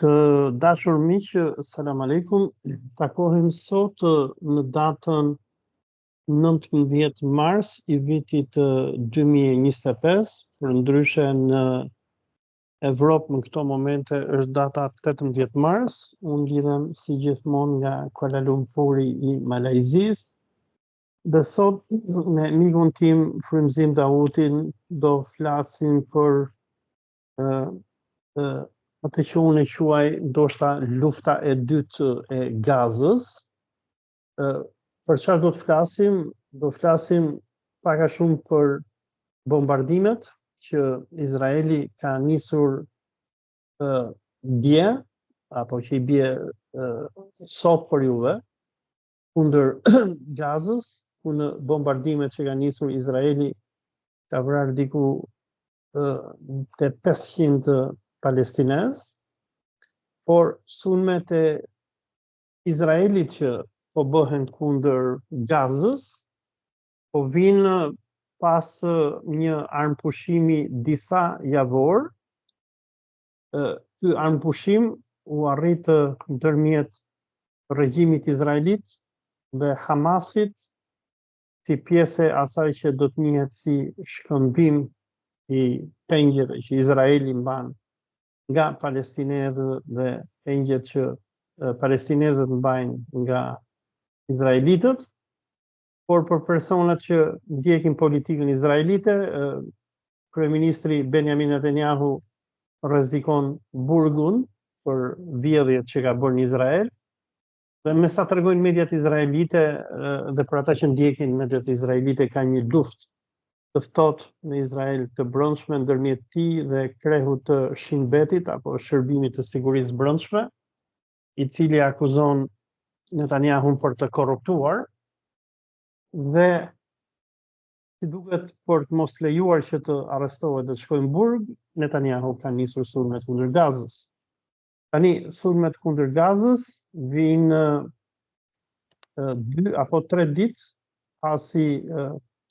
Të dashur miq, selam aleikum. Takohemi sot në datën 19 mars i vitit 2025, përndryshe në Evropë në këto momente është data 18 mars. Unë lidhem si gjithmonë nga Kuala Lumpuri i Malajzisë. Dhe sot me mikun tim Frymëzim Dautin do flasim për ë atë që unë e quaj ndoshta lufta e dytë e Gazës. Ë për çfarë do të flasim? Do flasim pak a shumë për bombardimet që Izraeli ka nisur ë dje apo që i bie ë sot për juve kundër Gazës, ku në bombardimet që ka nisur Izraeli ka vrarë diku te 500 palestinezë, por sulmet e Izraelit që po bëhen kundër Gazës, po vijnë pas një armëpushimi disa javor. Ky armëpushim u arrit ndërmjet regjimit izraelit dhe Hamasit si pjesë e asaj që do të njihet si shkëmbim i pengjeve që Izraeli mban nga palestinezët dhe pengjet që palestinezët mbajnë nga izraelitët, por për personat që ndjekin politikën izraelite, kryeministri Benjamin Netanyahu rrezikon burgun për vjedhjet që ka bërë në Izrael. Dhe me sa tregojnë mediat izraelite dhe për ata që ndjekin mediat izraelite ka një luftë të ftohtë në Izrael të brendshme ndërmjet tij dhe kreut të Shin Betit apo shërbimit të sigurisë brendshme, i cili akuzon Netanyahun për të korruptuar dhe si duket për të mos lejuar që të arrestohet dhe të shkojë në burg, Netanyahu ka nisur sulmet kundër Gazës. Tani, sulmet kundër Gazës vijnë dy apo tre ditë pasi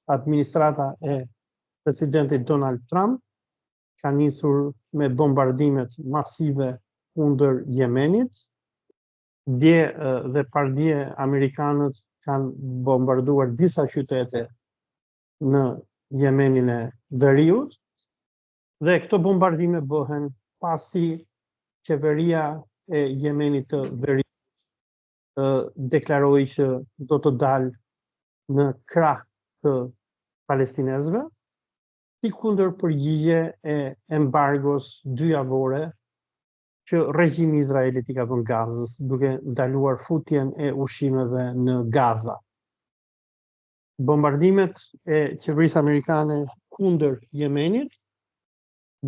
administrata e presidentit Donald Trump ka nisur me bombardimet masive kundër Jemenit. Dje dhe pardje amerikanët kanë bombarduar disa qytete në Jemenin e Veriut. Dhe këto bombardime bëhen pasi qeveria e Jemenit të Veriut deklaroi që do të dalë në krah të palestinezëve, si kundërpërgjigje e embargos dyjavore që regjimi izraelit i ka vënë Gazës, duke ndaluar futjen e ushqimeve në Gaza. Bombardimet e qeverisë amerikane kundër Jemenit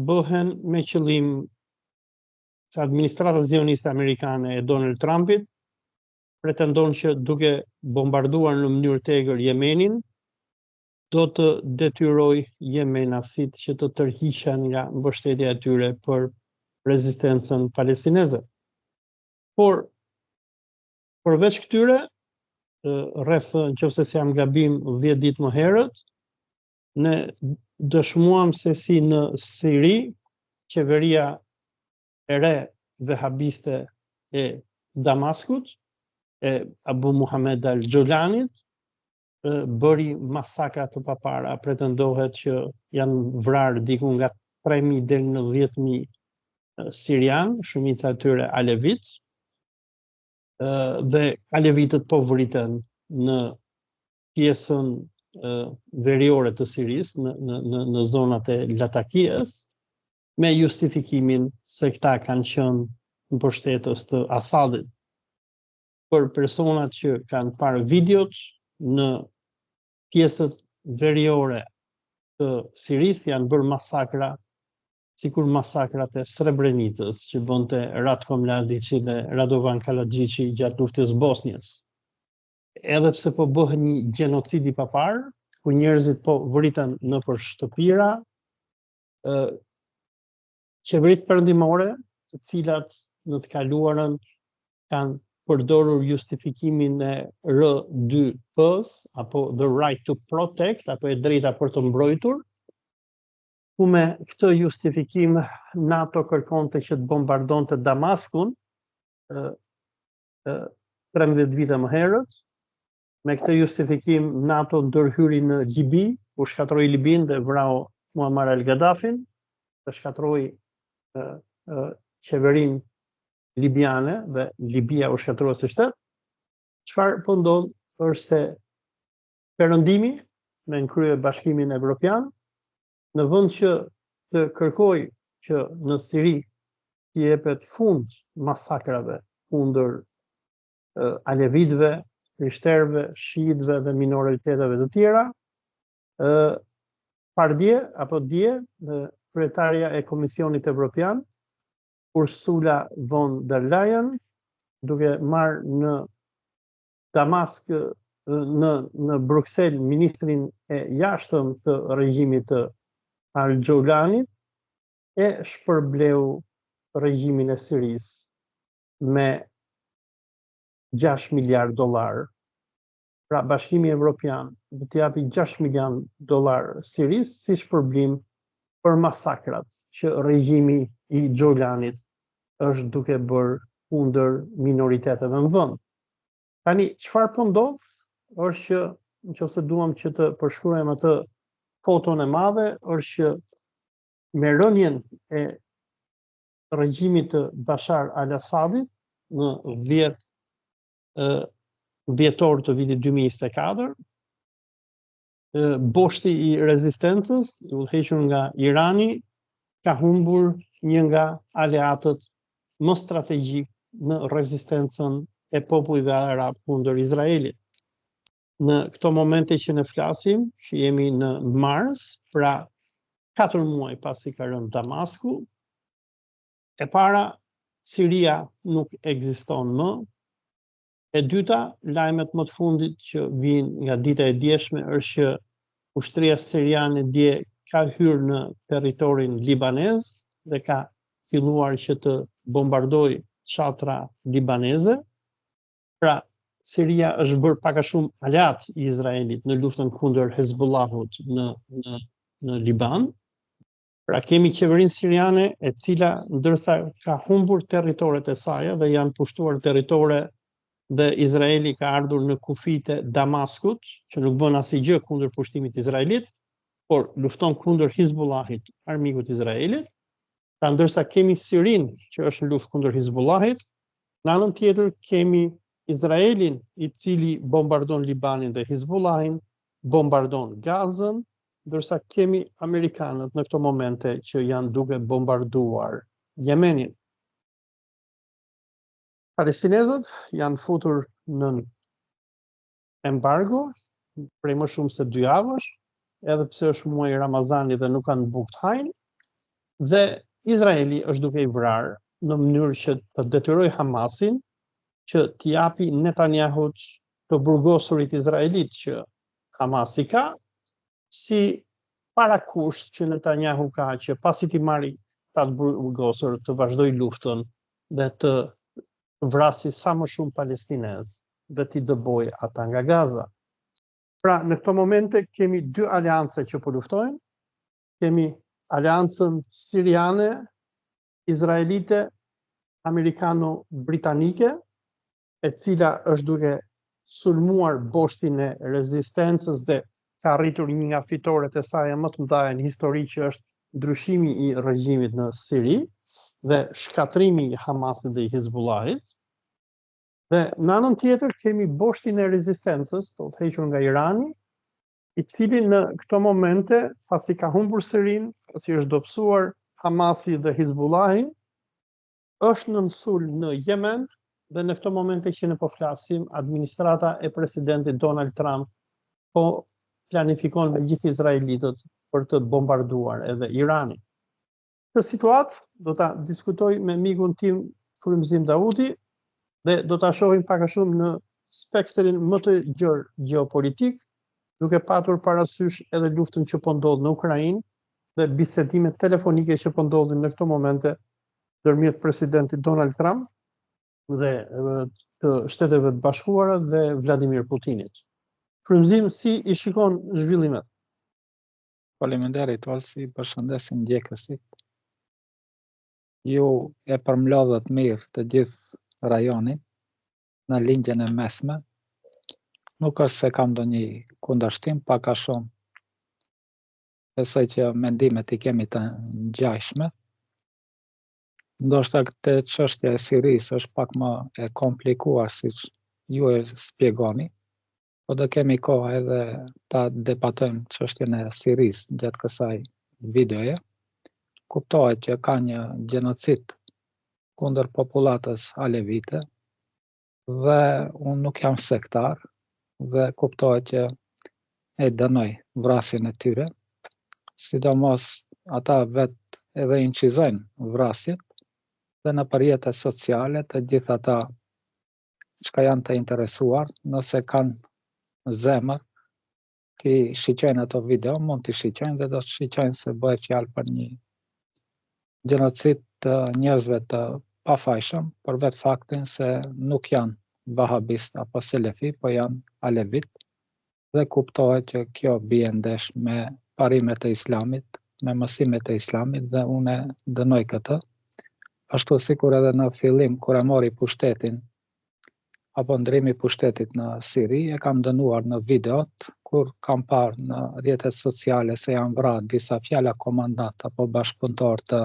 bëhen me qëllim se administrata zioniste amerikane e Donald Trumpit pretendon që duke bombarduar në mënyrë të egër Jemenin, do të detyrojë jemenasit që të tërhiqen nga mbështetja e tyre për rezistencën palestineze. Por Përveç këtyre, rreth në qoftë se s'jam gabim 10 ditë më herët, ne dëshmuam se si në Siri, qeveria e re vehabiste e Damaskut, e Abu Muhammed al-Xholanit, bëri masakra të papara, pretendohet që janë vrarë diku nga 3.000 deri në 10.000 sirianë, shumica e tyre alevitë, dhe alevitët po vriten në pjesën veriore të Sirisë, në, në, në, në zonat e Latakies, me justifikimin se këta kanë qenë mbështetës të Asadit. Për personat që kanë parë videot në pjesët veriore të Sirisë janë bërë masakra sikur masakrat e Srebrenicës që bënte Ratko Mladiçi dhe Radovan Karaxhiçi gjatë luftës Bosnjës. Edhe pse po bëhet një gjenocid i paparë, ku njerëzit po vriten nëpër shtëpira, ë qeveritë perëndimore, të cilat në të kaluarën kanë përdorur justifikimin e R2P-s apo the right to protect apo e drejta për të mbrojtur, Ku me këtë justifikim NATO kërkonte që të bombardonte Damaskun 13 vite më herët. Me këtë justifikim NATO ndërhyri në Libi, ku shkatërroi Libinë dhe vrau Muammar al-Gaddafin, dhe shkatërroi qeverinë libiane dhe Libia u shkatërrua si shtet. Çfarë po ndodh është se Perëndimi, me në krye Bashkimin Evropian, në vend që të kërkojë që në Siri t'i jepet fund masakrave kundër alevitëve, krishterëve, shiitëve dhe minoriteteve të tjera, ë pardje apo dje, kryetarja e Komisionit Evropian, Ursula von der Leyen, duke marrë në Damask në në Bruksel ministrin e jashtëm të regjimit të Al-Xholanit e shpërbleu regjimin e Sirisë me 6 miliard dollar. Pra Bashkimi Evropian do t'i japi 6 miliard dollar Sirisë si shpërblim për masakrat që regjimi i Xholanit është duke bërë kundër minoriteteve në vend. Tani, çfarë po ndodh është që në qoftë se duam që të përshkruajmë atë foton e madhe, është që me rënien e regjimit të Bashar al-Assadit në 10 dhjetor të vitit 2024, boshti i rezistencës, i udhëhequr nga Irani, ka humbur një nga aleatët më strategjikë në rezistencën e popujve arabë kundër Izraelit. Në këto momente që ne flasim, që jemi në mars, pra 4 muaj pasi ka rënë Damasku, e para Siria nuk ekziston më, E dyta, lajmet më të fundit që vijnë nga dita e djeshme është që ushtria siriane dje ka hyrë në territorin libanez dhe ka filluar që të bombardojë fshatra libaneze. Pra, Siria është bërë pak a shumë aleat i Izraelit në luftën kundër Hezbollahut në në në Liban. Pra kemi qeverinë siriane e cila ndërsa ka humbur territoret e saja dhe janë pushtuar territore dhe Izraeli ka ardhur në kufijtë e Damaskut, që nuk bën asnjë gjë kundër pushtimit izraelit, por lufton kundër Hizbullahit, armikut Izraelit. Pra ndërsa kemi Sirinë që është në luftë kundër Hizbullahit, në anën tjetër kemi Izraelin i cili bombardon Libanin dhe Hizbullahin, bombardon Gazën, ndërsa kemi amerikanët në këto momente që janë duke bombarduar Jemenin. Palestinezët janë futur në embargo prej më shumë se dy javësh, edhe pse është muaji i Ramazanit dhe nuk kanë bukë të hajnë, dhe Izraeli është duke i vrarë në mënyrë që të detyrojë Hamasin që t'i japi Netanyahut të burgosurit izraelit që Hamasi ka, si parakusht që Netanyahu ka që pasi t'i marri këta të burgosur të vazhdojë luftën dhe të vrasi sa më shumë palestinezë dhe t'i dëbojë ata nga Gaza. Pra, në këto momente kemi dy aleanca që po luftojnë, kemi aleancën siriane, izraelite, amerikano-britanike, e cila është duke sulmuar boshtin e rezistencës dhe ka arritur një nga fitoret e saja më të mëdha në histori që është ndryshimi i regjimit në Siri dhe shkatërrimi i Hamasit dhe i Hizbullahit. Dhe në anën tjetër kemi boshtin e rezistencës, të udhëhequr nga Irani, i cili në këto momente, pasi ka humbur Sirinë, pasi është dobësuar Hamasi dhe Hizbullahi, është nën sulm në Jemen dhe në këto momente që ne po flasim, administrata e presidentit Donald Trump po planifikon me gjithë izraelitët për të bombarduar edhe Iranin. Këtë situatë do ta diskutoj me mikun tim Frymëzim Dauti dhe do ta shohim pak a shumë në spektrin më të gjerë gjeopolitik, duke patur parasysh edhe luftën që po ndodh në Ukrainë dhe bisedimet telefonike që po ndodhin në këto momente ndërmjet presidentit Donald Trump dhe të Shteteve të Bashkuara dhe Vladimir Putinit. Frymëzim, si i shikon zhvillimet? Faleminderit Olsi, përshëndesim ndjekësit. Ju e përmblodhët mirë të gjithë rajonin në lindjen e mesme. Nuk është se kam ndonjë kundërshtim, pak a shumë. Besoj që mendimet i kemi të ngjashme. Ndoshta këtë çështja e Sirisë është pak më e komplikuar siç ju e shpjegoni, po do kemi kohë edhe ta debatojmë çështjen e Sirisë gjatë kësaj videoje. Kuptohet që ka një gjenocid kundër popullatës alevite dhe unë nuk jam sektar dhe kuptohet që e dënoj vrasjen e tyre, sidomos ata vetë edhe incizojnë vrasjet dhe nëpër rrjete sociale të gjithë ata çka janë të interesuar, nëse kanë zemër t'i shiqojnë ato video, mund t'i shiqojnë dhe do të shiqojnë se bëhet fjalë për një gjenocid të njerëzve të pafajshëm, për vetë faktin se nuk janë vahabist apo selefi, po janë alevit, dhe kuptohet që kjo bie ndesh me parimet e islamit, me mësimet e islamit dhe unë e dënoj këtë. Ashtu sikur edhe në fillim kur e mori pushtetin apo ndrimi i pushtetit në Siri, e kam dënuar në videot kur kam parë në rrjetet sociale se janë vra disa fjala komandant apo bashkëpunëtorë të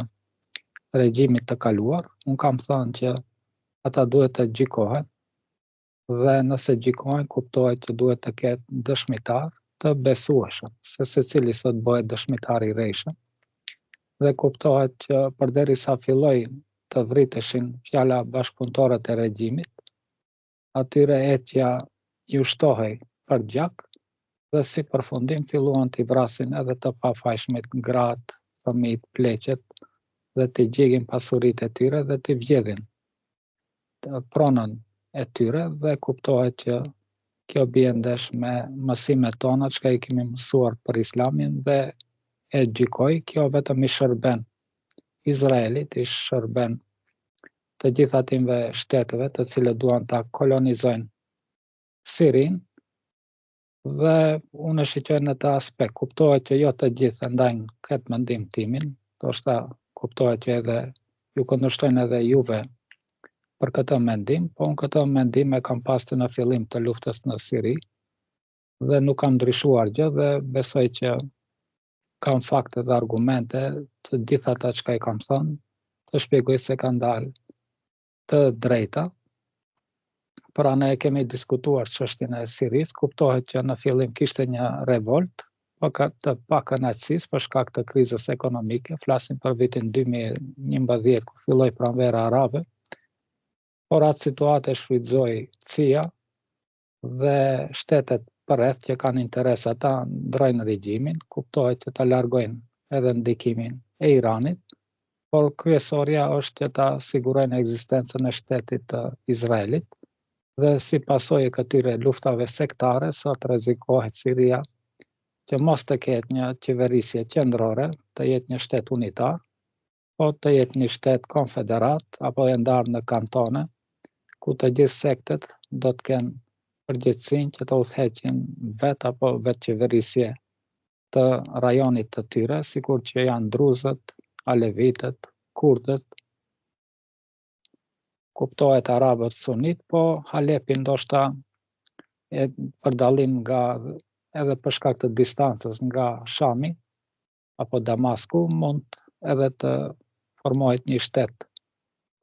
regjimit të kaluar. Unë kam thënë që ata duhet të gjykohen, dhe nëse gjykohen kuptohet që duhet të ketë dëshmitar të besueshëm, se secili sot bëhet dëshmitar i rrejshëm. Dhe kuptohet që përderisa filloi të vriteshin fjala bashkëpunëtorët e regjimit, atyre etja ju shtohej për gjak dhe si përfundim filluan t'i vrasin edhe të pafajshmit, gratë, fëmijët, pleqet dhe t'i djegin pasuritë e tyre dhe t'i vjedhin pronën e tyre dhe kuptohet që kjo bie ndesh me mësimet tona çka i kemi mësuar për islamin dhe e gjykoj, kjo vetëm i shërben Izraelit, i shërben të gjithë atyre shteteve të cilët duan ta kolonizojnë Sirinë dhe unë e shiqoj në atë aspekt. Kuptohet që jo të gjithë e ndajnë këtë mendim timin, ndoshta kuptohet që edhe ju kundërshtojnë edhe juve për këtë mendim, po unë këtë mendim e kam pasur në fillim të luftës në Siri dhe nuk kam ndryshuar gjë dhe besoj që kam fakte dhe argumente të gjitha ata çka i kam thënë, të shpjegoj se kanë dalë të drejta. Pra ne e kemi diskutuar çështjen e Sirisë, kuptohet që në fillim kishte një revolt, po ka të pakënaqësisë për shkak të krizës ekonomike, flasim për vitin 2011 kur filloi pranvera arabe, por atë situatë e shfrytëzoi CIA dhe shtetet përreth që kanë interes ata ndrojnë regjimin, kuptohet që ta largojnë edhe ndikimin e Iranit, por kryesorja është që ta sigurojnë ekzistencën e shtetit të Izraelit dhe si pasojë e këtyre luftave sektare sot rrezikohet Siria që mos të ketë një qeverisje qendrore, të jetë një shtet unitar, po të jetë një shtet konfederat apo e ndarë në kantone, ku të gjithë sektet do të kenë përgjegjësinë që të udhëheqin vetë apo vetëqeverisje të rajonit të tyre, sikur që janë druzët, alevitët, kurdët, kuptohet arabët sunit, po Halepi ndoshta e për dallim nga edhe për shkak të distancës nga Shami apo Damasku, mund edhe të formohet një shtet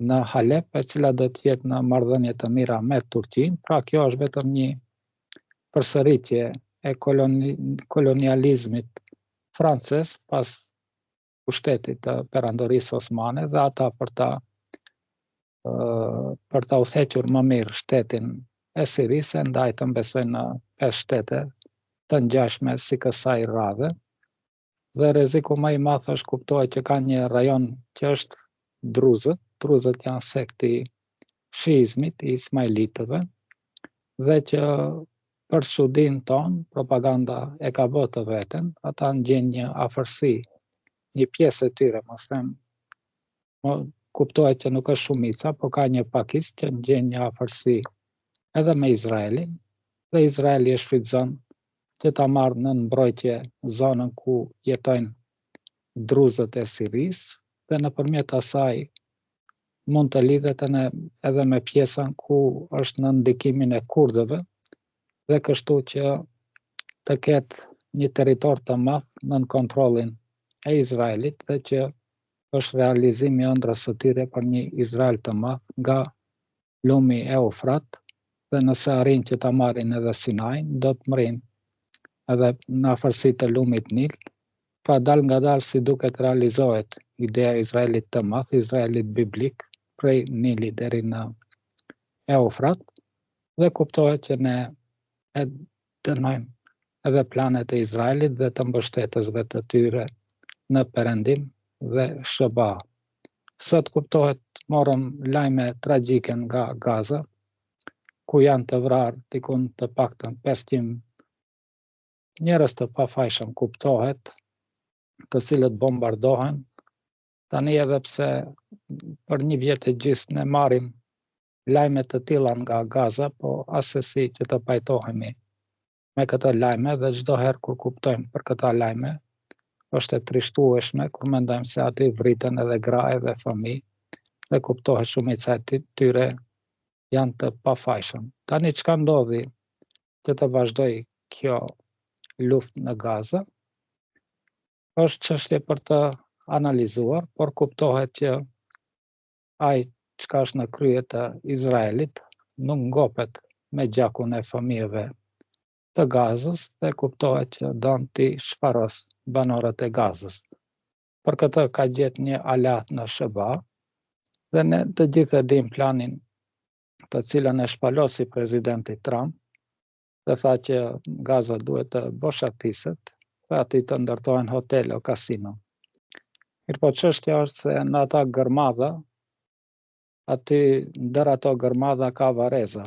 në Halep, e cila do të jetë në marrëdhënie të mira me Turqinë. Pra kjo është vetëm një përsëritje e koloni, kolonializmit francez pas pushtetit të perandorisë osmane dhe ata për ta për ta udhëhequr më mirë shtetin e Sirisë, e ndajtën besoj në pesë shtete të ngjashme si kësaj radhe. Dhe rreziku më i madh është kuptohet që ka një rajon që është druzët, druzët janë sekti i shiizmit, i ismailitëve, dhe që për çudinë tonë, propaganda e ka bërë të veten, ata ndjejnë një afërsi, një pjesë e tyre, mos them, mo, kuptohet që nuk është shumica, po ka një pakicë që ndjejnë një afërsi edhe me Izraelin, dhe Izraeli e shfrytëzon. që ta marrë nën mbrojtje zonën ku jetojnë druzët e Sirisë dhe nëpërmjet asaj mund të lidhet edhe me pjesën ku është nën ndikimin e kurdëve dhe kështu që të ketë një territor të madh nën kontrollin e Izraelit dhe që është realizimi i ëndrrës së tyre për një Izrael të madh nga lumi Eufrat dhe nëse arrijnë që ta marrin edhe Sinain, do të mrrijnë edhe në afërsi të lumit Nil. Pra dalëngadalë si duket realizohet ideja e Izraelit të madh, Izraelit biblik, prej Nilit deri në Eufrat dhe kuptohet që ne e dënojmë edhe planet e Izraelit dhe të mbështetësve të tyre në Perëndim dhe SHBA. Sot kuptohet morëm lajme tragjike nga Gaza, ku janë të vrarë dikun të paktën 500 njerëz të pafajshëm kuptohet, të cilët bombardohen. Tani edhe pse për një vjet e gjysmë ne marrim lajme të tilla nga Gaza, po assesi që të pajtohemi me këto lajme dhe çdo herë kur kuptojmë për këta lajme, është e trishtueshme kur mendojmë se aty vriten edhe gra edhe fëmijë dhe kuptohet shumica e tyre janë të pafajshëm. Tani çka ndodhi që të vazhdojë kjo luftë në Gaza? Është çështje për të analizuar, por kuptohet që ai çka është në krye të Izraelit nuk ngopet me gjakun e fëmijëve të Gazës dhe kuptohet që don t'i shfaros banorët e Gazës. Për këtë ka gjetë një aleat në SHBA dhe ne të gjithë e dimë planin të cilën e shpalosi presidenti Trump dhe tha që Gaza duhet të boshatiset dhe aty të ndërtohen hotele o kasino. Mirëpo çështja është se në ata gërmadha, aty ndër ato gërmadha ka varreza,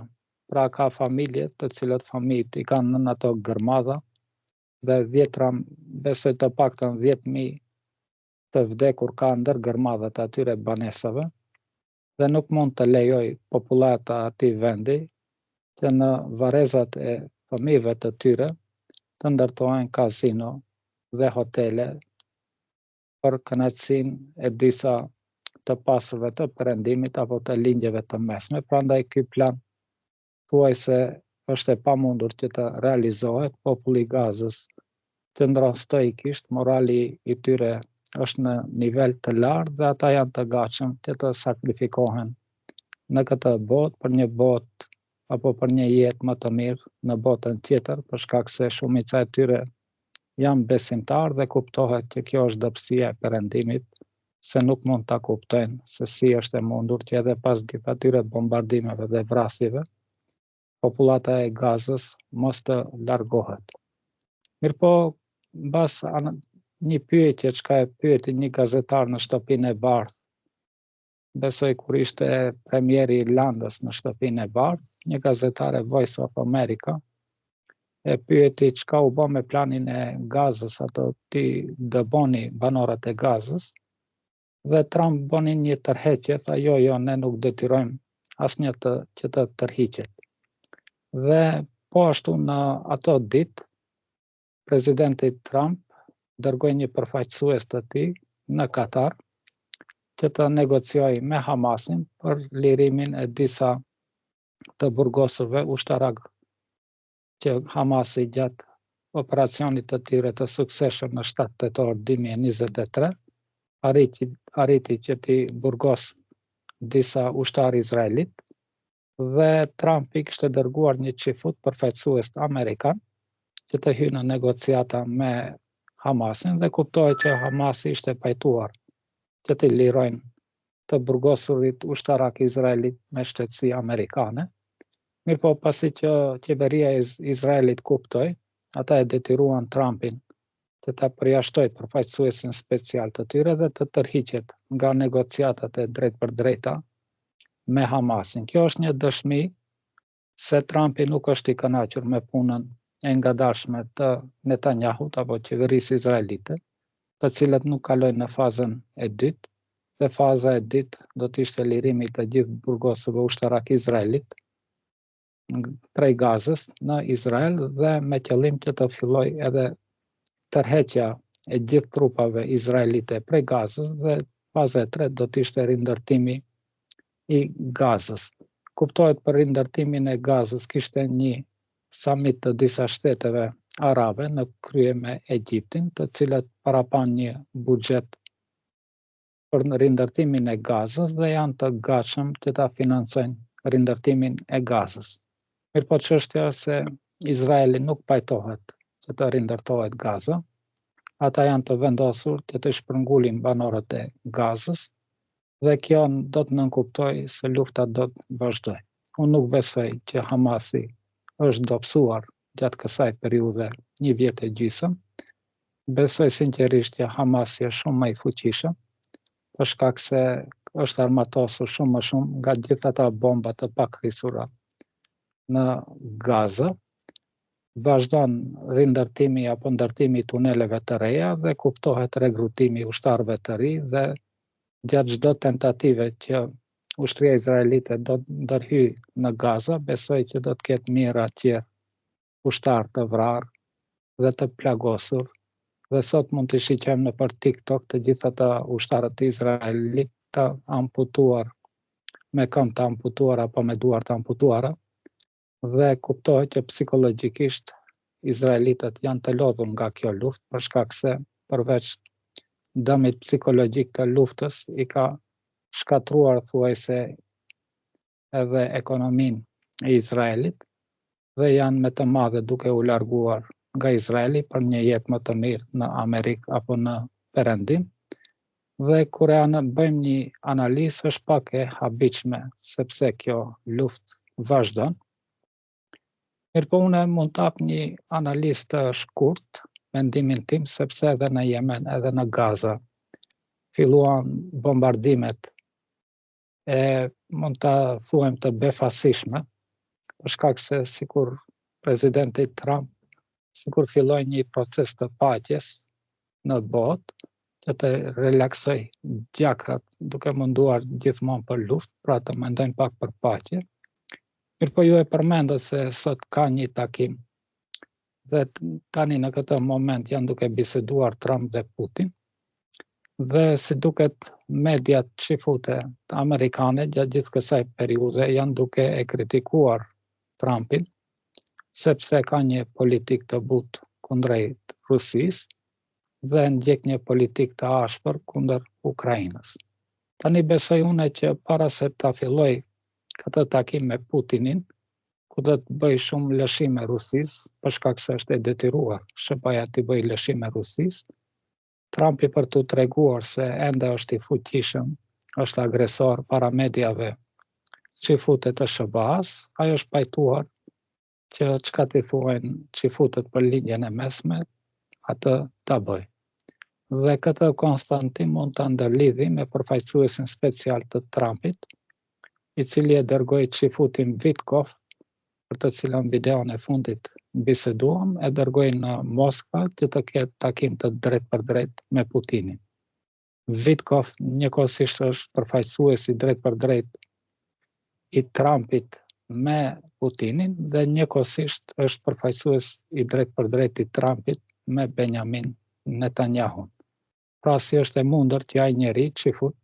pra ka familje të cilët fëmijët i kanë nën ato gërmadha dhe dhjetra, besoj të paktën 10.000 të vdekur ka ndër gërmadhat e atyre banesave dhe nuk mund të lejojë popullata e atij vendi që në varrezat e fëmijëve të tyre të ndërtohen kazino dhe hotele për kënaqësinë e disa të pasurve të perëndimit apo të lindjeve të mesme, prandaj ky plan thuajse është e pamundur që të realizohet, populli i Gazës qëndron stoikisht, morali i tyre është në nivel të lartë dhe ata janë të gatshëm që të sakrifikohen në këtë botë për një botë apo për një jetë më të mirë në botën tjetër, për shkak se shumica e tyre janë besimtarë dhe kuptohet që kjo është dobësia e perëndimit, se nuk mund ta kuptojnë se si është e mundur që edhe pas gjithë atyre bombardimeve dhe vrasjeve, popullata e Gazës mos të largohet. Mirëpo, mbas një pyetje çka e pyeti një gazetar në Shtëpinë e Bardhë, besoj kur ishte premieri i Irlandës në Shtëpinë e Bardhë, një gazetare Voice of America e pyeti çka u bë me planin e Gazës, ato t'i dëboni banorët e Gazës, dhe Trump bëni një tërheqje, tha jo, jo, ne nuk detyrojmë asnjë të, që të tërhiqet. Dhe po ashtu në ato ditë, presidenti Trump dërgoi një përfaqësues të tij në Katar që të negociojë me Hamasin për lirimin e disa të burgosurve ushtarak që Hamasi gjatë operacionit të tyre të suksesshëm në 7 tetor 2023 arriti, arriti që t'i burgos disa ushtarë izraelit dhe Trumpi kishte dërguar një çifut përfaqësues amerikan që të hyjë në negociata me Hamasin dhe kuptohet që Hamasi ishte pajtuar që të lirojnë të burgosurit ushtarak izraelit me shtetësi amerikane. Mirëpo, pasi që qeveria e Izraelit kuptoi, ata e detyruan Trumpin që ta përjashtojë përfaqësuesin special të tyre dhe të tërhiqet nga negociatat e drejtpërdrejta me Hamasin. Kjo është një dëshmi se Trumpi nuk është i kënaqur me punën e ngadalshme të Netanyahut apo qeverisë izraelite, të cilët nuk kalojnë në fazën e dytë, dhe faza e dytë do të ishte lirimi i të gjithë burgosurve ushtarak izraelit. prej Gazës në Izrael dhe me qëllim që të fillojë edhe tërheqja e gjithë trupave izraelite prej Gazës dhe faza e tretë do të ishte rindërtimi i Gazës. Kuptohet për rindërtimin e Gazës kishte një samit të disa shteteve arabe në krye me Egjiptin, të cilat parapanë një buxhet për rindërtimin e Gazës dhe janë të gatshëm që ta financojnë rindërtimin e Gazës. Mirëpo çështja është se Izraeli nuk pajtohet që të rindërtohet Gaza. Ata janë të vendosur që të shpërngulin banorët e Gazës dhe kjo do të nënkuptojë se lufta do të vazhdojë. Unë nuk besoj që Hamasi është dobësuar gjatë kësaj periudhe një vjet e gjysmë. Besoj sinqerisht që Hamasi është shumë më i fuqishëm, për shkak se është armatosur shumë më shumë nga gjithë ata bomba të pakrisura në Gaza. Vazhdon rindërtimi apo ndërtimi i tuneleve të reja dhe kuptohet rekrutimi i ushtarëve të ri dhe gjatë çdo tentative që ushtria izraelite do të ndërhyjë në Gaza, besoj që do të ketë mijëra tjerë ushtarë të vrarë dhe të plagosur dhe sot mund të shiqojmë nëpër TikTok të gjithë ata ushtarët izraelitë të amputuar me këmbë të amputuara apo me duar të amputuara dhe kuptohet që psikologjikisht izraelitët janë të lodhur nga kjo luftë për shkak se përveç dëmit psikologjik të luftës i ka shkatërruar thuajse edhe ekonominë e Izraelit dhe janë me të madhe duke u larguar nga Izraeli për një jetë më të mirë në Amerikë apo në Perëndim. Dhe kur e anë, bëjmë një analizë është pak e habitshme sepse kjo luftë vazhdon. Mirëpo unë mund të jap një analizë të shkurt, mendimin tim, sepse edhe në Jemen, edhe në Gaza, filluan bombardimet e mund ta thuajmë të befasishme, për shkak se sikur presidenti Trump sikur filloi një proces të paqes në botë, që të relaksojë gjakrat, duke menduar gjithmonë për luftë, pra të mendojmë pak për paqe. Mirëpo ju e përmendët se sot ka një takim dhe tani në këtë moment janë duke biseduar Trump dhe Putin dhe si duket mediat çifute amerikane gjatë gjithë kësaj periudhe janë duke e kritikuar Trumpin sepse ka një politikë të butë kundrejt Rusisë dhe ndjek një politikë të ashpër kundër Ukrainës. Tani besoj une që para se ta fillojë këtë takim me Putinin, ku do të bëjë shumë lëshime Rusisë, për shkak se është e detyruar SHBA-ja t'i bëjë lëshime Rusisë, Trumpi për t'u treguar se ende është i fuqishëm, është agresor para mediave çifute të SHBA-s, ai është pajtuar që çka t'i thuajnë çifutët për lindjen e mesme, atë ta bëjë. Dhe këtë konstatim mund ta ndërlidhim me përfaqësuesin special të Trumpit, i cili e dërgoi çifutin Witkoff, për të cilën videon e fundit biseduam, e dërgoi në Moskva që të ketë takim të drejtpërdrejtë me Putinin. Witkoff njëkohësisht është përfaqësues i drejtpërdrejtë i Trumpit me Putinin dhe njëkohësisht është përfaqësues i drejtpërdrejtë i Trumpit me Benjamin Netanyahun. Pra si është e mundur që ai njeri çifut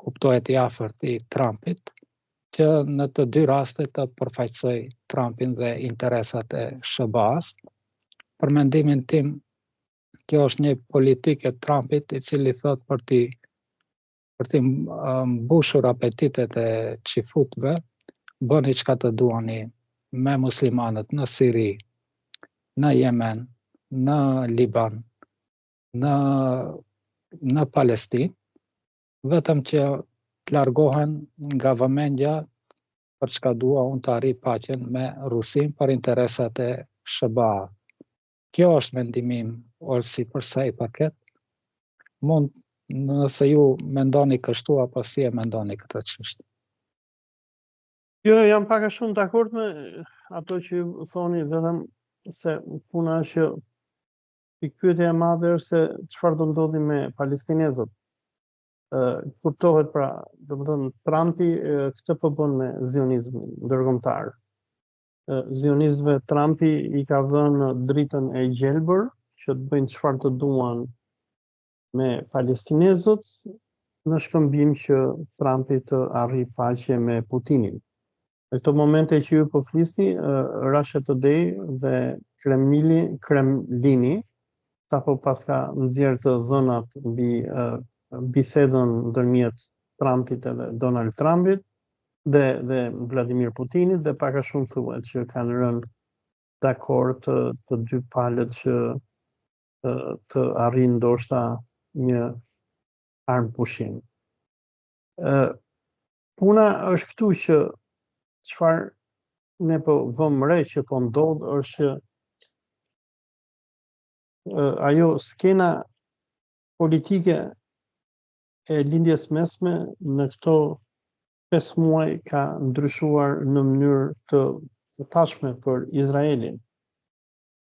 kuptohet i afërt i Trumpit, që në të dy rastet të përfaqësojë Trumpin dhe interesat e SHBA-s. Për mendimin tim, kjo është një politikë e Trumpit i cili thotë për t'i për t'i mbushur apetitet e çifutëve, bëni çka të duani me muslimanët në Siri, në Jemen, në Liban, në në Palestinë, vetëm që të largohen nga vëmendja për çka dua unë të arrij paqen me Rusinë për interesat e SHBA. Kjo është mendimi im, Olsi, për sa i përket. Mund nëse ju mendoni kështu apo si e mendoni këtë çështje. Jo, jam pak a shumë dakord me ato që ju thoni, vetëm se puna është që Pikëpyetja e madhe është se çfarë do ndodhi me palestinezët. Ë kuptohet pra, domethënë Trumpi këtë po bën me zionizmin ndërkombëtar. Zionistëve Trumpi i ka dhënë dritën e gjelbër që të bëjnë çfarë të duan me palestinezët në shkëmbim që Trumpi të arrijë paqe me Putinin. Në këto momente që ju po flisni, Russia Today dhe Kremlini, Kremlini sapo paska nxjerrë të dhënat mbi bisedën ndërmjet Trumpit edhe Donald Trumpit dhe dhe Vladimir Putinit dhe pak a shumë thuhet që kanë rënë dakord të, të dy palët që të, të arrijnë ndoshta një armëpushim. Ë puna është këtu që çfarë ne po vëmë re që po ndodh është që ajo skena politike e Lindjes Mesme në këto 5 muaj ka ndryshuar në mënyrë të tashme për Izraelin.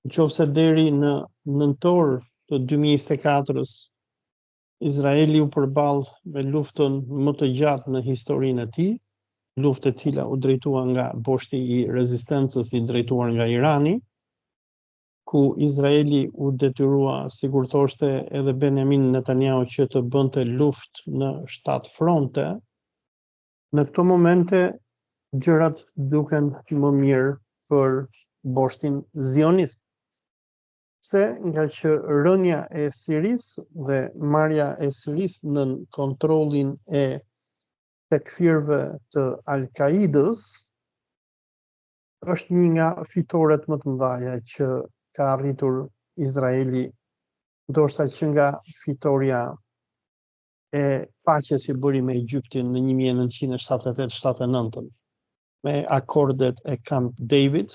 Në qoftë se deri në nëntor të 2024-ës, Izraeli u përball me luftën më të gjatë në historinë e tij, luftë e cila u drejtua nga boshti i rezistencës i drejtuar nga Irani, ku Izraeli u detyrua, sikur thoshte edhe Benjamin Netanyahu që të bënte luftë në shtatë fronte, në këto momente gjërat duken më mirë për boshtin zionist. Pse? Ngaqë rënia e Sirisë dhe marrja e Sirisë nën kontrollin e tekfirëve të Al-Qaidës është një nga fitoret më të mëdha që ka arritur Izraeli, ndoshta që nga fitorja e paqes që bëri me Egjiptin në 1978-79, me akordet e Camp David,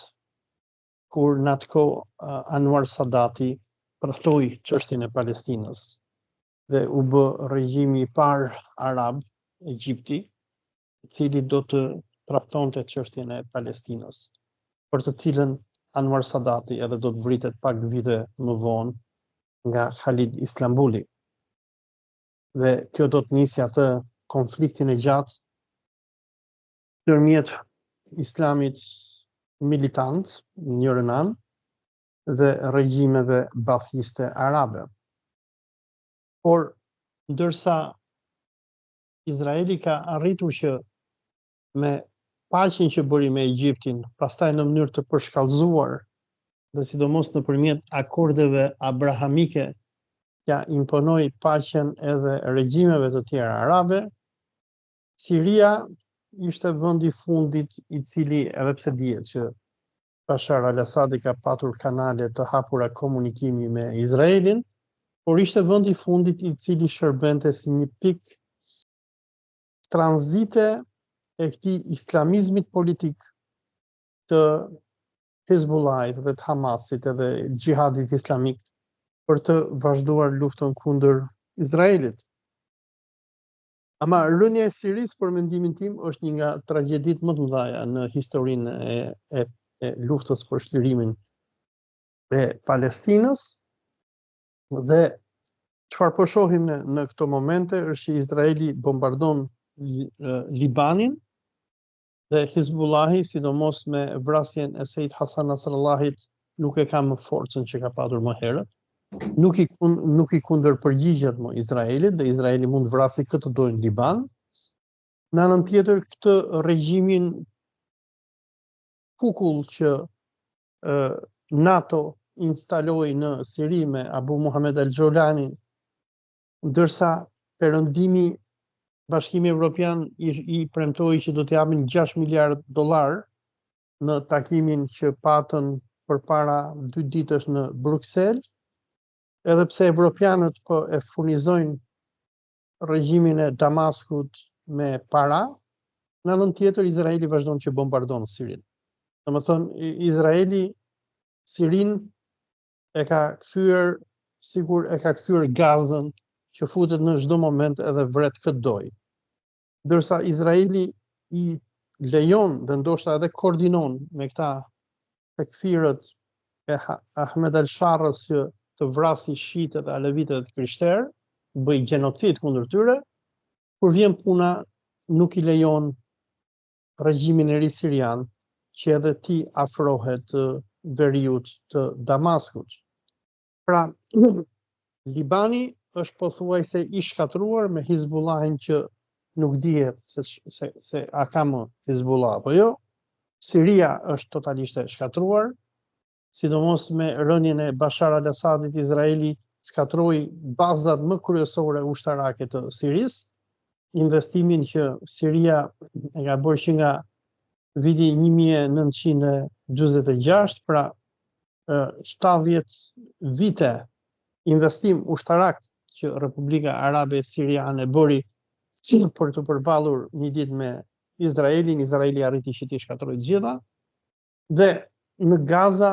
kur në atë kohë Anwar Sadati tradhtoi çështjen e Palestinës dhe u bë regjimi i parë arab, Egjipti, i cili do të tradhtonte çështjen e Palestinës, për të cilën Anwar Sadati edhe do të vritet pak vite më vonë nga Khalid Islambuli. Dhe kjo do të nisi atë konfliktin e gjatë ndërmjet islamit militant në njërën anë dhe regjimeve bathiste arabe. Por ndërsa Izraeli ka arritur që me paqen që bëri me Egjiptin, pastaj në mënyrë të përshkallëzuar dhe sidomos nëpërmjet akordeve abrahamike, t'ia imponoi paqen edhe regjimeve të tjera arabe, Siria ishte vendi i fundit i cili edhe pse dihet që Bashar al-Assadi ka patur kanale të hapura komunikimi me Izraelin, por ishte vendi i fundit i cili shërbente si një pikë tranzite e këtij islamizmit politik të Hezbollahit dhe të Hamasit edhe xhihadit islamik për të vazhduar luftën kundër Izraelit. Ama rënia e Sirisë për mendimin tim është një nga tragjeditë më të mëdha në historinë e, e, e luftës për çlirimin e Palestinës dhe çfarë po shohim në, në këto momente është që Izraeli bombardon Libanin dhe Hizbullahi, sidomos me vrasjen e Sejid Hasan Nasrallahit, nuk e ka më forcën që ka patur më herët. Nuk i kun, nuk i kundërpërgjigjet më Izraelit dhe Izraeli mund të vrasi kë të dojë në Liban. Në anën tjetër, këtë regjimin kukull që e, NATO instaloi në Siri me Abu Muhammed al-Jolanin, ndërsa Perëndimi Bashkimi Evropian i, i premtoi që do të japin 6 miliard dollar në takimin që patën përpara dy ditësh në Bruksel, edhe pse evropianët po e furnizojnë regjimin e Damaskut me para, në anën tjetër Izraeli vazhdon që bombardon Sirinë. Domethënë, Izraeli Sirinë e ka kthyer sikur e ka kthyer Gazën që futet në çdo moment edhe vret kë të dojë. Ndërsa Izraeli i lejon dhe ndoshta edhe koordinon me këta tekfirët e Ahmed al-Sharës që të vrasi shiitët dhe alevitët dhe të krishterë, bëjë gjenocid kundër tyre, kur vjen puna nuk i lejon regjimin e ri sirian që edhe t'i afrohet veriut të Damaskut. Pra, Libani është pothuajse i shkatërruar me Hizbullahin që nuk dihet se, se, se a ka më Hizbullah apo jo. Siria është totalisht e shkatërruar, sidomos me rënien e Bashar al-Assadit, Izraeli shkatërroi bazat më kryesore ushtarake të Sirisë, investimin që Siria e ka bërë që nga viti 1946, pra 70 vite investim ushtarak që Republika Arabe Siriane bëri për t'u përballur një ditë me Izraelin, Izraeli arriti që t'i shkatërrojë të gjitha, dhe në Gaza,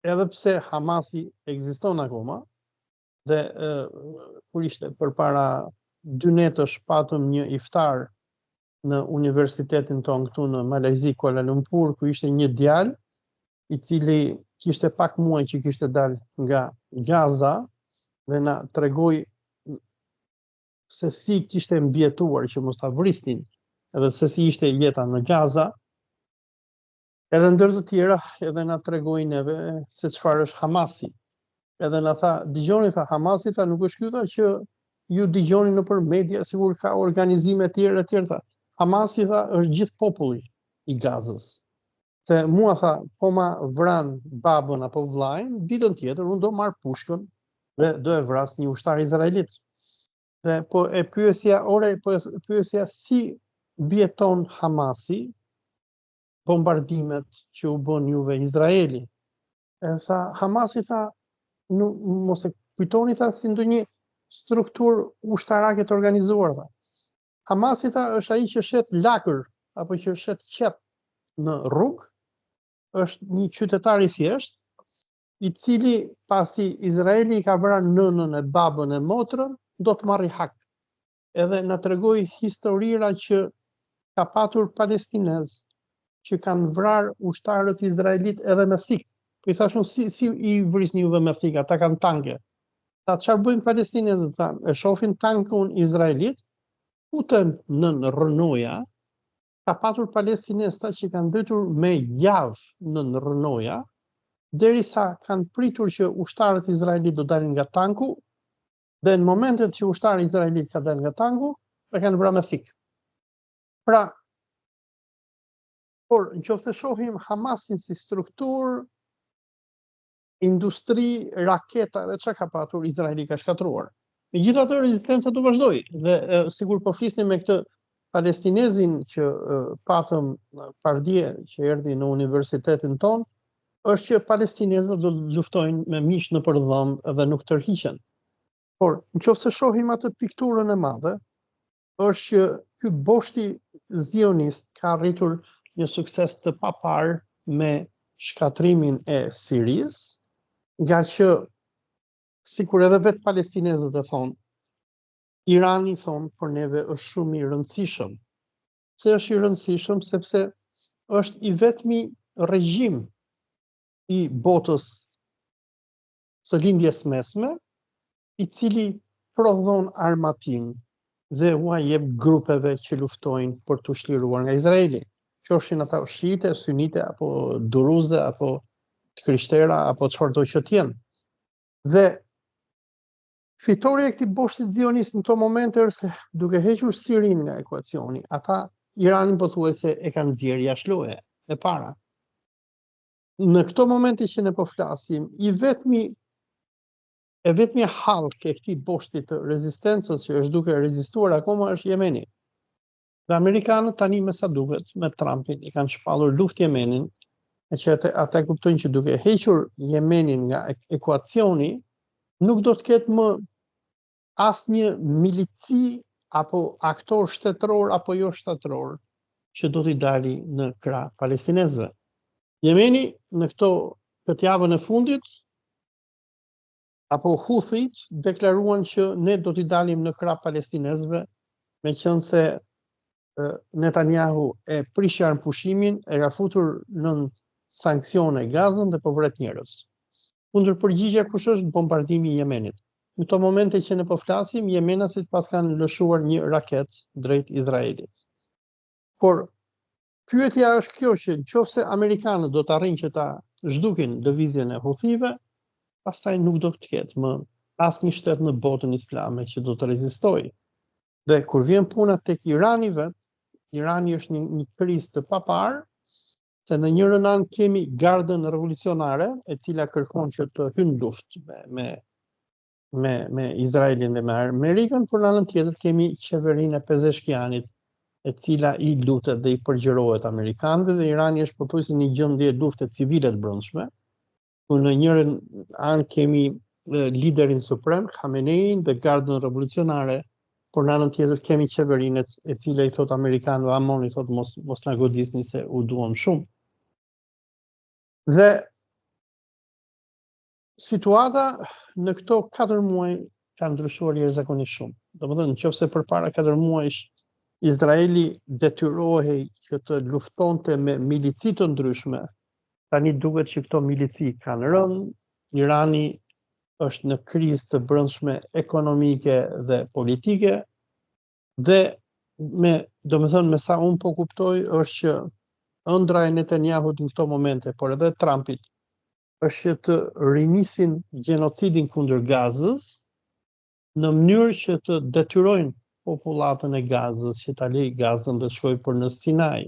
edhe pse Hamasi ekziston akoma, dhe e, kur ishte përpara dy netësh patëm një iftar në universitetin tonë këtu në Malajzi, Kuala Lumpur, ku ishte një djalë i cili kishte pak muaj që kishte dalë nga Gaza dhe na tregoi se si kishte mbijetuar që mos ta vrisnin, edhe se si ishte jeta në Gaza. Edhe ndër të tjera, edhe na tregoi neve se çfarë është Hamasi. Edhe na tha, dëgjoni tha Hamasi tha nuk është ky tha që ju dëgjoni nëpër media sikur ka organizime të tjera e tjera tha. Hamasi tha është gjithë populli i Gazës. Se mua tha, po ma vranë babën apo vllain, ditën tjetër unë do marr pushkën dhe do e vras një ushtar izraelit. Dhe po e pyesja, ore, po e pyesja si mbijeton Hamasi bombardimet që u bën juve Izraeli. E tha, Hamasi tha, nuk, mos e kujtoni tha si ndonjë strukturë ushtarake të organizuar tha. Hamasi tha është ai që shet lakër apo që shet qepë në rrugë, është një qytetar i thjeshtë, i cili pasi Izraeli i ka vrarë nënën e babën e motrën, do të marrë hak. Edhe na tregoi historira që ka patur palestinezë që kanë vrarë ushtarët izraelitë edhe me thikë. Po i thashë unë si si i vrisni juve me thikë, ata kanë tanke. Tha çfarë bëjnë palestinezët, tha, e shohin tankun izraelit, futen nën rrënoja, ka patur palestinezë tha që kanë mbetur me javë nën rrënoja, derisa kanë pritur që ushtarët izraelitë do dalin nga tanku, dhe në momentet që ushtari izraelit ka dalë nga tanku, e kanë vrarë me thikë. Pra, por në qoftë se shohim Hamasin si strukturë, industri, raketa dhe çka ka patur Izraeli ka shkatërruar. Megjithatë rezistenca do vazhdojë dhe e, sikur po flisnim me këtë palestinezin që e, patëm pardje që erdhi në universitetin tonë, është që palestinezët do luftojnë me mish nëpër dhëmbë dhe nuk tërhiqen. Por, në qoftë se shohim atë pikturën e madhe, është që ky boshti zionist ka arritur një sukses të paparë me shkatërrimin e Sirisë, nga që sikur edhe vetë palestinezët e thonë, Irani thonë për neve është shumë i rëndësishëm. Pse është i rëndësishëm? Sepse është i vetmi regjim i botës së lindjes mesme, i cili prodhon armatim dhe ua jep grupeve që luftojnë për t'u çliruar nga Izraeli, qofshin ata shiite, sunite apo duruze apo të krishtera apo çfarëdo që të jenë. Dhe fitorja e këtij boshtit zionist në këto momente është se duke hequr Sirinë nga ekuacioni, ata Iranin pothuajse e kanë nxjerrë jashtë loje, e para. Në këto momente që ne po flasim, i vetmi e vetmja hallkë e këtij boshti të rezistencës që është duke rezistuar akoma është Jemeni. Dhe amerikanët tani me sa duket me Trumpin i kanë shpallur luftë Jemenin, e që ata, ata e kuptojnë që duke hequr Jemenin nga ekuacioni, nuk do të ketë më asnjë milici apo aktor shtetëror apo jo shtetëror që do t'i dali në krah palestinezëve. Jemeni në këto këtë javën e fundit apo Houthit deklaruan që ne do t'i dalim në krah palestinezëve, meqenëse Netanyahu e prishi armëpushimin, e ka futur nën sanksione Gazën dhe po vret njerëz. Kundërpërgjigja kush është bombardimi i Jemenit. Në këto momente që ne po flasim, jemenasit paskan lëshuar një raketë drejt Izraelit. Por. Pyetja është kjo që në qoftë se amerikanët do të arrijnë që ta zhdukin lëvizjen e Huthive, pastaj nuk do të ketë më asnjë shtet në botën islame që do të rezistojë. Dhe kur vjen puna tek Irani vetë, Irani është në një krizë të paparë, se në njërën anë kemi gardën revolucionare, e cila kërkon që të hyjë në luftë me, me me me Izraelin dhe me Amerikën, por në anën tjetër kemi qeverinë e Pezeshkianit, e cila i lutet dhe i përgjërohet amerikanëve dhe Irani është pothuajse në një gjendje lufte civile të brendshme, ku në njërën anë kemi liderin suprem Khamenein dhe gardën revolucionare, por në anën tjetër kemi qeverinë e cila i thotë amerikanëve amon i thotë mos mos na godisni se u duam shumë. Dhe Situata në këto 4 muaj ka ndryshuar jashtëzakonisht shumë. Domethënë, në qoftë se përpara 4 muajsh Izraeli detyrohej që të luftonte me milici të ndryshme, tani duket që këto milici kanë rënë, Irani është në krizë të brendshme ekonomike dhe politike, dhe me, domethënë, me sa unë po kuptoj, është që ëndrra e Netanyahut në këto momente, por edhe Trumpit, është që të rinisin gjenocidin kundër Gazës në mënyrë që të detyrojnë popullatën e Gazës që ta lejë Gazën dhe të shkojë për në Sinai.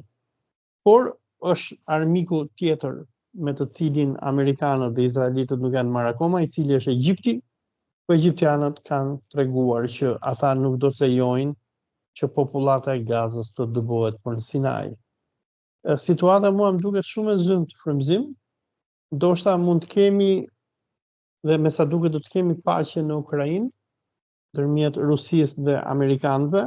Por është armiku tjetër me të cilin amerikanët dhe izraelitët nuk janë marrë akoma, i cili është Egjipti, po egjiptianët kanë treguar që ata nuk do të lejojnë që popullata e Gazës të dëbohet për në Sinai. Situata mua më duket shumë e zymtë Frymëzim. Ndoshta mund të kemi dhe me sa duket do të kemi paqe në Ukrainë ndërmjet Rusisë dhe amerikanëve.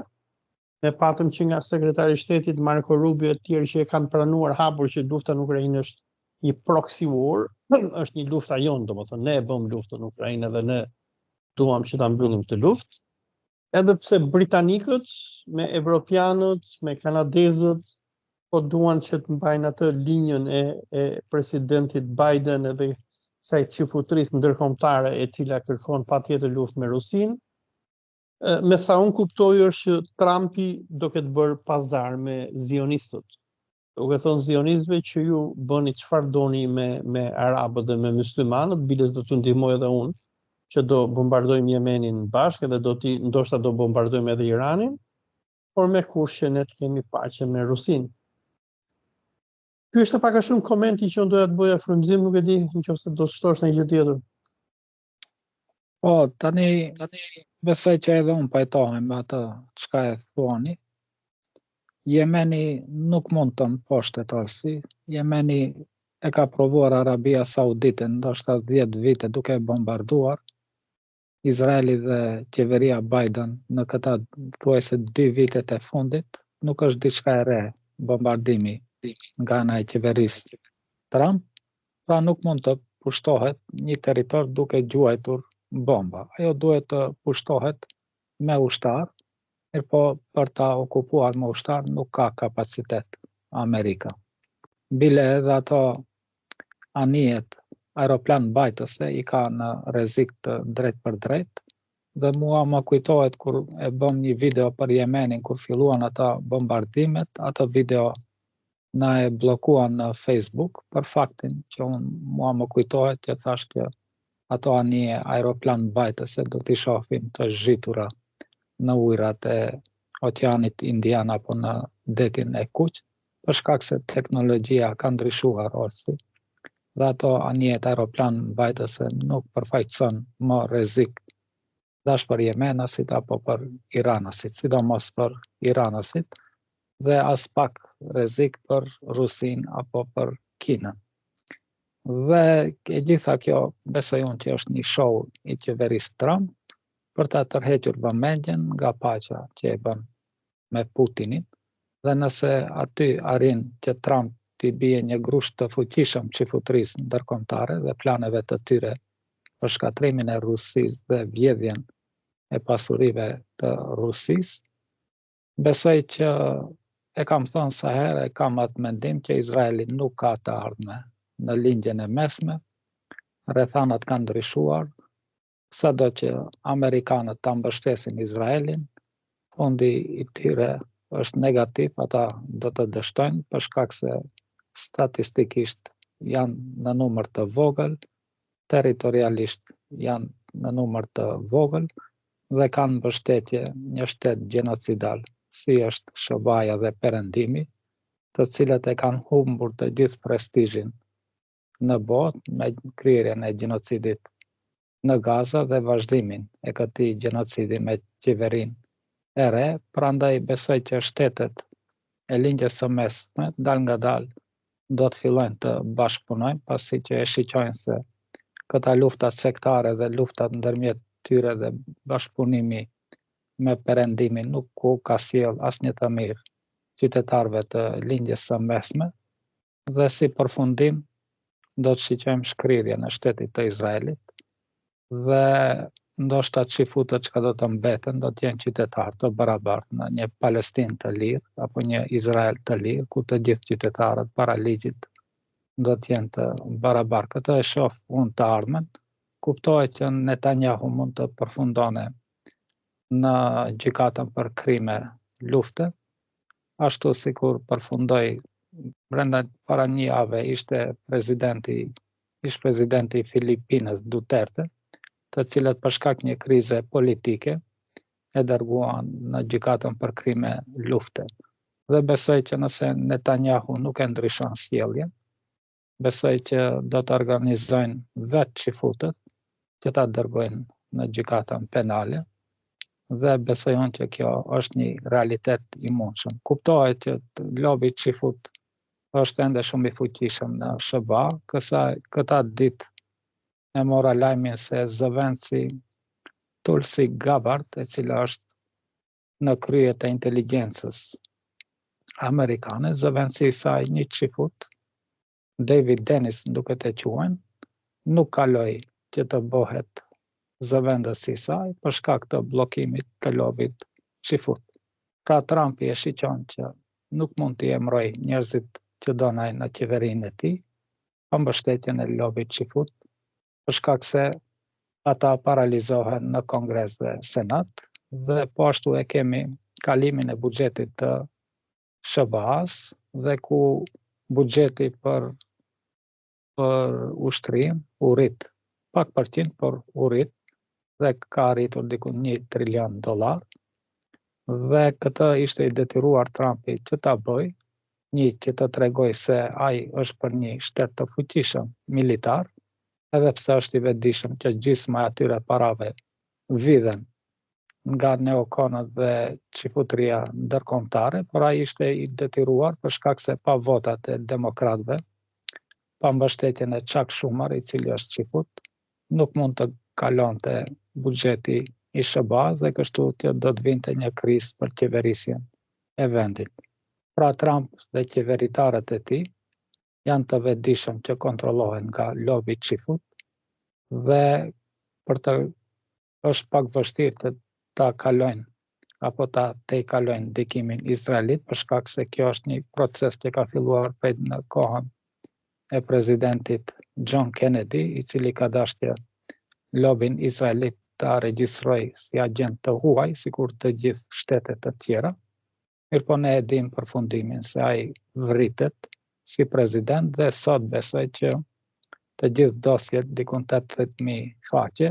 Ne patëm që nga sekretari i shtetit Marco Rubio e të tjerë që e kanë pranuar hapur që lufta në Ukrainë është një proxy war, është një lufta jonë, domethënë ne e bëmë luftën në Ukrainë dhe ne duam që ta mbyllim këtë luftë. Edhe pse britanikët me evropianët, me kanadezët, po duan që të mbajnë atë linjën e, e presidentit Biden edhe kësaj çifutrisë ndërkombëtare e cila kërkon patjetër luftë me Rusinë. Me sa unë kuptoj është që Trumpi do ketë bërë pazar me zionistët. Duke thënë zionistëve që ju bëni çfarë doni me me arabët dhe me myslimanët, biles do t'ju ndihmoj edhe unë që do bombardojmë Jemenin bashkë dhe do t'i ndoshta do bombardojmë edhe Iranin, por me kusht që ne të kemi paqe me Rusinë. Ky është pak a shumë komenti që unë doja të bëja Frymëzim, nuk e di nëse do të shtosh ndonjë gjë tjetër. Po, tani, tani besoj që edhe unë pajtohem me atë çka e thuani. Jemeni nuk mund të mposhtet Olsi. Jemeni e ka provuar Arabia Saudite ndoshta 10 vite duke e bombarduar. Izraeli dhe qeveria Biden në këta thuajse dy vitet e fundit nuk është diçka e re bombardimi nga ana e qeverisë Trump, pra nuk mund të pushtohet një territor duke gjuajtur bomba. Ajo duhet të pushtohet me ushtar, mirëpo për ta okupuar me ushtar nuk ka kapacitet Amerika. Bile edhe ato anijet aeroplanmbajtëse i ka në rrezik të drejtpërdrejtë dhe mua më kujtohet kur e bëmë një video për Jemenin kur filluan ata bombardimet, atë video na e bllokuan në Facebook për faktin që unë mua më kujtohet që thashë që ato anije aeroplanmbajtëse do t'i shohim të zhytura në ujërat e Oqeanit Indian apo në Detin e Kuq, për shkak se teknologjia ka ndryshuar Olsi dhe ato anijet aeroplanmbajtëse nuk përfaqëson më rrezik dash për jemenasit apo për iranasit, sidomos për iranasit, dhe aspak rrezik për Rusinë apo për Kinën. Dhe e gjitha kjo besoj unë që është një show i qeverisë Trump për ta tërhequr vëmendjen nga paqja që e bën me Putinin dhe nëse aty arrin që Trump t'i bie një grusht të fuqishëm çifutrisë ndërkombëtare dhe planeve të tyre për shkatërrimin e Rusisë dhe vjedhjen e pasurive të Rusisë, besoj që e kam thënë sa herë, e kam atë mendim që Izraeli nuk ka të ardhme në lindjen e mesme, rrethanat kanë ndryshuar, sado që amerikanët ta mbështesin Izraelin, fundi i tyre është negativ, ata do të dështojnë për shkak se statistikisht janë në numër të vogël, territorialisht janë në numër të vogël dhe kanë mbështetje një shtet gjenocidal, si është SHBA-ja dhe Perëndimi, të cilët e kanë humbur të gjithë prestigjin në botë me kryerjen e gjenocidit në Gaza dhe vazhdimin e këtij gjenocidi me qeverinë e re, prandaj besoj që shtetet e Lindjes së Mesme dalngadalë do të fillojnë të bashkëpunojnë, pasi që e shiqojnë se këta luftat sektare dhe luftat ndërmjet tyre dhe bashkëpunimi me Perëndimin nuk u ka sjellë asnjë të mirë qytetarëve të Lindjes së Mesme dhe si përfundim do të shiqojmë shkrirjen e shtetit të Izraelit dhe ndoshta çifutët çka do të mbeten do të jenë qytetarë të barabartë në një Palestinë të lirë apo një Izrael të lirë ku të gjithë qytetarët para ligjit do të jenë të barabartë. Këtë e shoh unë të ardhmen. Kuptohet që Netanyahu mund të përfundone në gjykatën për krime lufte, ashtu sikur përfundoi brenda para një jave ishte presidenti ish presidenti i Filipinës Duterte, të cilët për shkak një krize politike e dërguan në gjykatën për krime lufte. Dhe besoj që nëse Netanyahu nuk e ndryshon sjelljen, besoj që do të organizojnë vetë çifutët që ta dërgojnë në gjykatën penale dhe besoj unë që kjo është një realitet i mundshëm. Kuptohet që lobi çifut është ende shumë i fuqishëm në SHBA, kësa, këta ditë e mora lajmin se zëvendësi Tulsi Gabbard, e cila është në krye të inteligjencës amerikane, zëvendësi i saj një çifut, David Dennis duket e quajnë, nuk kaloi që të bëhet zëvendës i saj për shkak të bllokimit të lobit çifut. Pra Trumpi e shiqon që nuk mund t'i emërojë njerëzit që don ai në qeverinë e tij, pa mbështetjen e lobit çifut, për shkak se ata paralizohen në Kongres dhe Senat, dhe po ashtu e kemi kalimin e buxhetit të SHBA-s dhe ku buxheti për për ushtrinë u rrit pak përqind, por u rrit dhe ka arritur diku 1 trilion dollar. Dhe këtë ishte i detyruar Trumpi që ta bëjë, një që të tregojë se ai është për një shtet të fuqishëm militar, edhe pse është i vetëdijshëm që gjysma e atyre parave vidhen nga neokonët dhe çifutëria ndërkombëtare, por ai ishte i detyruar për shkak se pa votat e demokratëve, pa mbështetjen e Chuck Schumer, i cili është çifut, nuk mund të kalonte buxheti i SHBA-s dhe kështu që do të vinte një krizë për qeverisjen e vendit. Pra Trump dhe qeveritarët e tij janë të vetëdijshëm që kontrollohen nga lobi çifut dhe për të është pak vështirë të ta kalojnë apo ta tejkalojnë ndikimin izraelit për shkak se kjo është një proces që ka filluar prej në kohën e presidentit John Kennedy, i cili ka dashur që lobin izraelit ta regjistrojë si agjent të huaj, sikur të gjithë shtetet të tjera. Mirëpo ne e dimë përfundimin se ai vritet si president dhe sot besoj që të gjithë dosjet diku 80.000 faqe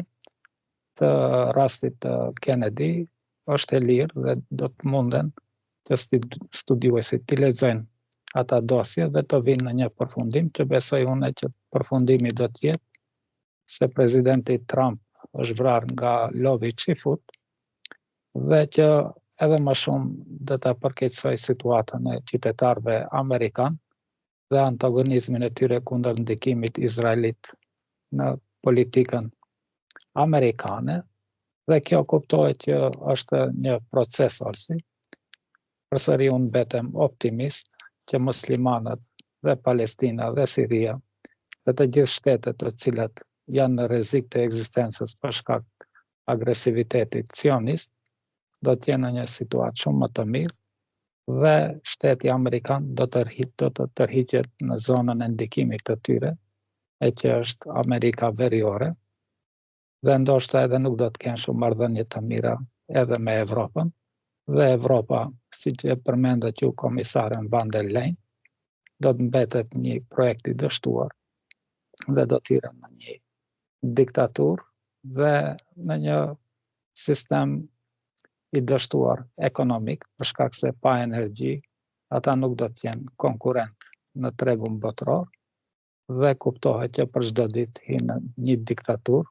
të rastit të Kennedy është e lirë dhe do të munden që studiuesit t'i lexojnë ata dosje dhe të vinë në një përfundim që besoj unë që përfundimi do të jetë se presidenti Trump është vrarë nga lobi çifut dhe që edhe më shumë do ta përkeqësojë situatën e qytetarëve amerikanë dhe antagonizmin e tyre kundër ndikimit izraelit në politikën amerikane dhe kjo kuptohet që është një proces Olsi. Përsëri unë mbetem optimist që muslimanët dhe Palestina dhe Siria dhe të gjithë shtetet të cilat janë në rrezik të ekzistencës për shkak agresivitetit sionist, do të jenë në një situatë shumë më të mirë dhe shteti amerikan do të do të tërhiqet në zonën e ndikimit të tyre, e që është Amerika Veriore, dhe ndoshta edhe nuk do të kenë shumë marrëdhënie të mira edhe me Evropën. Dhe Evropa, siç e përmendët ju komisaren Van der Leyen, do të mbetet një projekt i dështuar dhe do të hyrë në një diktaturë dhe në një sistem i dështuar ekonomik, për shkak se pa energji ata nuk do të jenë konkurrent në tregun botëror dhe kuptohet që për çdo ditë hin në një diktaturë,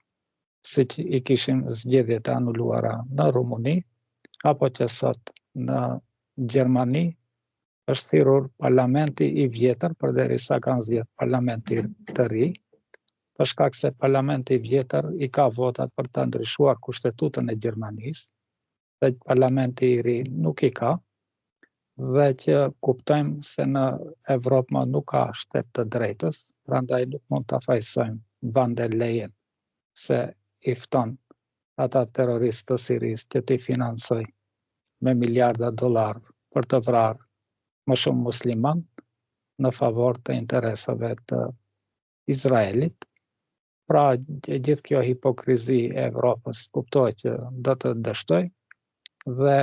siç i kishim zgjedhjet e anuluara në Rumuni, apo që sot në Gjermani është thirrur parlamenti i vjetër, përderisa kanë zgjedh parlamentin të ri, për shkak se parlamenti i vjetër i ka votat për të ndryshuar kushtetutën e Gjermanisë, dhe parlamenti i ri nuk i ka, dhe që kuptojmë se në Evropë më nuk ka shtet të drejtës, prandaj nuk mund ta fajësojmë Van der Leyen se i fton ata terroristë të Sirisë që t'i financojë me miliarda dollarë për të vrarë më shumë musliman në favor të interesave të Izraelit. Pra, e gjithë kjo hipokrizi e Evropës kuptohet që do të dështojë dhe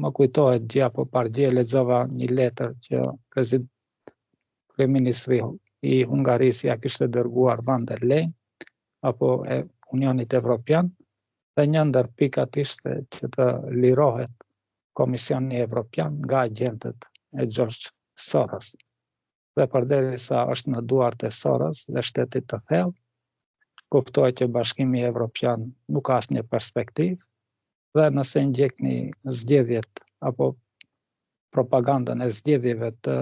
më kujtohet dje apo pardje lexova një letër që prezid kryeministri i Hungarisë ia kishte dërguar Van der Leyen apo e Unionit Evropian dhe një ndër pikat ishte që të lirohet Komisioni Evropian nga agjentët e George Soros. Dhe përderisa është në duart e Soros dhe shtetit të thellë, kuptohet që Bashkimi Evropian nuk ka asnjë perspektivë dhe nëse ndjekni zgjedhjet apo propagandën e zgjedhjeve të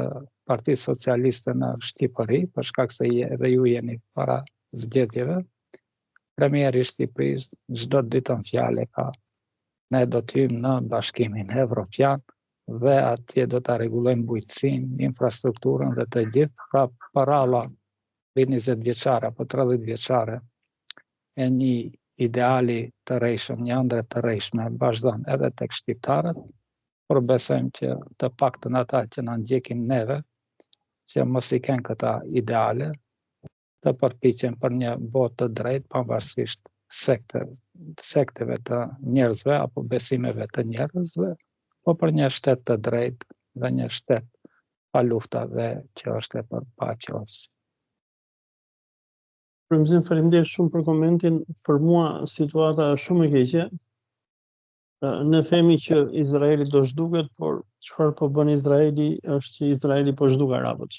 Partisë Socialiste në Shqipëri, për shkak se edhe ju jeni para zgjedhjeve, premieri i Shqipërisë çdo ditën fjalë e ka ne do të hyjmë në Bashkimin Evropian dhe atje do ta rregullojmë bujqësinë, infrastrukturën dhe të gjithë, pra përralla mbi 20 vjeçare apo 30 vjeçare e një ideali të rrejshëm, një ëndrre të rrejshme vazhdon edhe tek shqiptarët, por besojmë që të paktën ata që na ndjekin neve, që mos i kenë këta ideale, të përpiqen për një botë të drejtë pavarësisht sekte, sekteve të njerëzve apo besimeve të njerëzve, po për një shtet të drejtë dhe një shtet pa lufta dhe që është e për paqes. Frymëzim, faleminderit shumë për komentin. Për mua situata është shumë e keqe. Ne themi që Izraeli do zhduket, por çfarë po bën Izraeli është që Izraeli po zhduk arabët.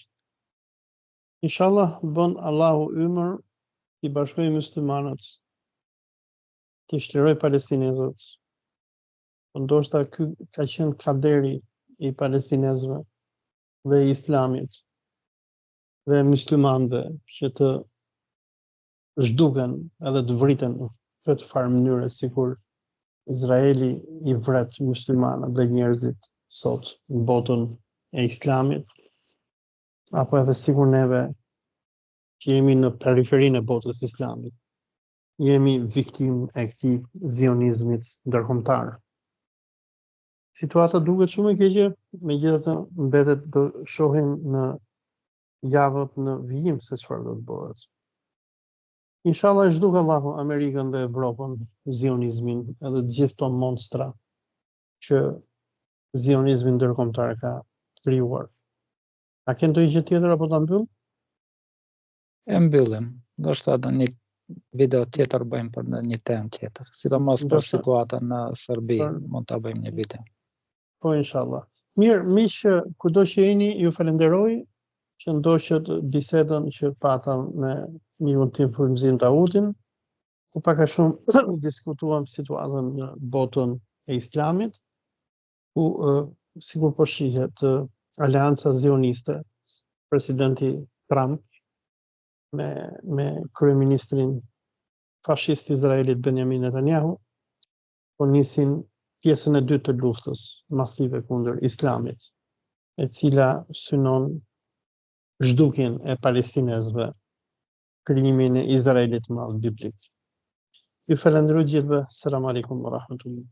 Inshallah bën Allahu ymër t'i bashkojë muslimanët, t'i çlirojë palestinezët. Po ndoshta ky ka qenë kaderi i palestinezëve dhe i islamit dhe muslimanëve që të zhduken edhe të vriten në këtë farë mënyre sikur Izraeli i vret muslimanët dhe njerëzit sot në botën e islamit apo edhe sikur neve që jemi në periferinë e botës islamit jemi viktimë e këtij zionizmit ndërkombëtar. Situata duket shumë e keqe, megjithatë mbetet të shohim në javët në vijim se çfarë do të bëhet. Inshallah e zhduk Allahu Amerikën dhe Evropën, zionizmin, edhe të gjithë këto monstra që zionizmi ndërkombëtar ka krijuar. A ke ndonjë gjë tjetër apo ta mbyll? E mbyllim. Ndoshta edhe një video tjetër bëjmë për në një temë tjetër. Sidomos për situatën në Serbi, për... mund ta bëjmë një video. Po inshallah. Mirë, miq, kudo që jeni, ju falenderoj që ndoqët bisedën që patëm me mikun tim Frymëzim Dautin, ku pak a shumë diskutuam situatën në botën e islamit, ku sikur po shihet aleanca zioniste, presidenti Trump me me kryeministrin fashist izraelit Benjamin Netanyahu, po nisin pjesën e dytë të luftës masive kundër islamit, e cila synon zhdukjen e palestinezëve, krijimin e Izraelit të madh biblik. Ju falenderoj gjithëve. Selam aleikum wa rahmetullah.